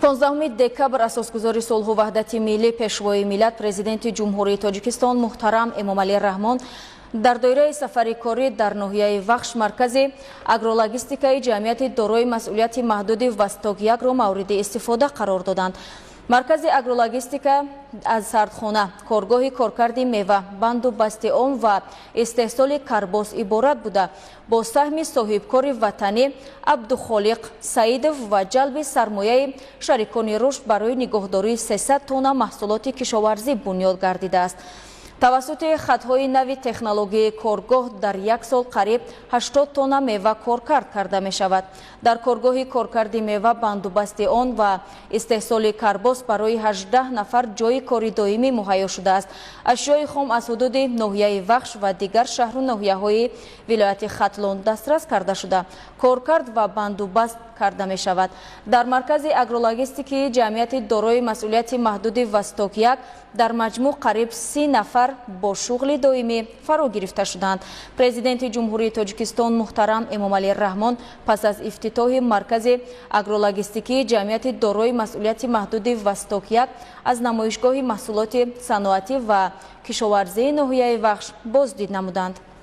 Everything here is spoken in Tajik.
15 декабр асосгузори сулҳу ваҳдати миллӣ, Пешвои миллат, Президенти Ҷумҳурии Тоҷикистон муҳтарам Эмомалӣ Раҳмон дар доираи сафари корӣ дар ноҳияи Вахш маркази агрологистикаи ҷамъияти дорои масъулияти маҳдуди «Восток 1»-ро мавриди истифода қарор доданд. Маркази агрологистика аз сардхона, коргоҳи коркарди мева, банду басти он ва истеҳсоли карбос иборат буда, бо саҳми соҳибкори ватанӣ Абдухолиқ Саидов ва ҷалби сармояи шарикони рушд барои нигоҳдории 300 тонна маҳсулоти кишоварзӣ бунёд гардидааст. Тавассути хатҳои нави технологияи коргоҳ дар як сол қариб 80 тонна мева коркард карда мешавад. Дар коргоҳи коркарди мева, бандубасти он ва истеҳсоли карбос барои 18 нафар ҷойи кори доимӣ муҳайё шудааст. Ашёи хом аз ҳудуди ноҳияи Вахш ва дигар шаҳру ноҳияҳои вилояти Хатлон дастрас карда шуда, коркард ва бандубаст карда мешавад. Дар маркази агрологистикии ҷамъияти дорои масъулияти маҳдуди «Восток 1» дар маҷмӯъ қариб 30 нафар бо шуғли доимӣ фаро гирифта шуданд. Президенти Ҷумҳурии Тоҷикистон муҳтарам Эмомалӣ Раҳмон пас аз ифтитоҳи маркази агрологистикии ҷамъияти дорои масъулияти маҳдуди «Восток 1» аз намоишгоҳи маҳсулоти саноатӣ ва кишоварзии ноҳияи Вахш боздид намуданд.